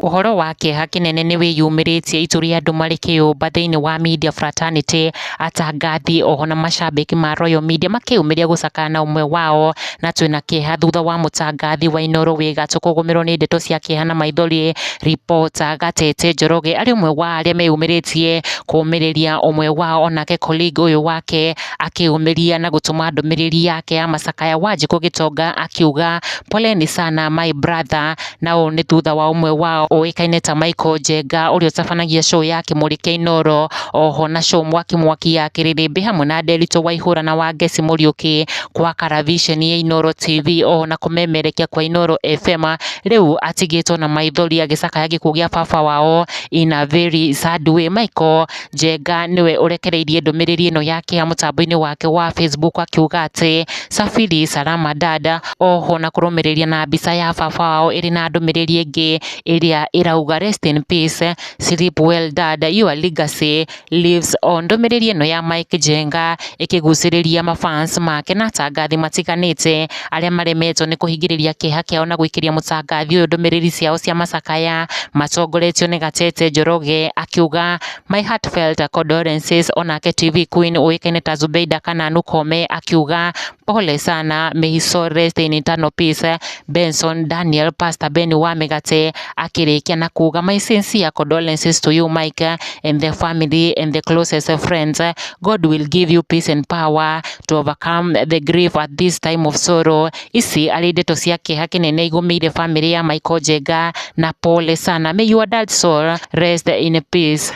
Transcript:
Ũhoro wa kĩeha kĩnene nĩ wĩyumĩrĩtie itũrĩa andũ marĩ kĩũmba thĩinĩ wa media fraternity, atangathi oho na macambĩki ma Royal Media makĩyumĩria gũcakaya na ũmwe wao, na twĩna kĩeha thutha wa mũtangathi wa Inooro wĩ gatũ kũgũmĩrwo nĩ ndeto cia kĩeha na maithori. Reporter Gatete Njoroge arĩ ũmwe wa arĩa meyumĩrĩtie kũmĩrĩria ũmwe wao, onake colleague ũyũ wake akĩyumĩria na gũtũma ndũmĩrĩri yake ya macakaya. Wanjikũ Gĩtonga akiuga, "Poleni sana, my brother," na ũũ nĩ thutha wa ũmwe wao ũĩkaine ta Michael Njenga, ũrĩa ũtabanagia show ya Kĩmũrĩ kĩa Inooro, oho na show Mwaki Mwaki ya Kĩrĩrĩmbĩ, hamwe na Nderitu Waihũra na Wangeci Mũriũki, kwa karaviceni ya Inooro TV, oho na kũmemerekia kwa Inooro FM. Rĩu atigĩtwo na maithori agĩcakaya gĩkuũ gĩa baba wao in a very sad way. Michael Njenga nĩwe ũrekereirie ndũmĩrĩri ĩno yake ya mũtambo-inĩ wake wa Facebook akiuga atĩ, "Safiri salama, dada," oho na kũrũmĩrĩria na mbica ya baba wao ĩrĩ na ndũmĩrĩri ĩngĩ ĩrĩa ĩrauga, "Rest in peace, sleep well, dad, your legacy lives on." Ndũmĩrĩri ĩno ya Mike Njenga ĩkĩgucĩrĩria mafans make na atangathi matiganĩte arĩa maremetwo nĩ kũhingĩrĩria kĩeha kĩao na gũikĩria mũtangathi ũyũ ndũmĩrĩri ciao cia macakaya, matongoretio nĩ Gatete Njoroge akiuga, "My heartfelt condolences." Onake TV Queen ũĩkaine ta Zubeida Kananu Kome akiuga, "Pole sana, may his soul rest in eternal peace." Benson Daniel, Pastor Ben wa Mĩgate, akĩrĩkia na kuga, "My sincere condolences to you, Mike, and the family and the closest friends. God will give you peace and power to overcome the grief at this time of sorrow." Ici arĩ ndeto cia kĩeha kĩnene igũmĩire famĩlĩ ya Michael Njenga, na pole sana, may your dad's soul rest in peace.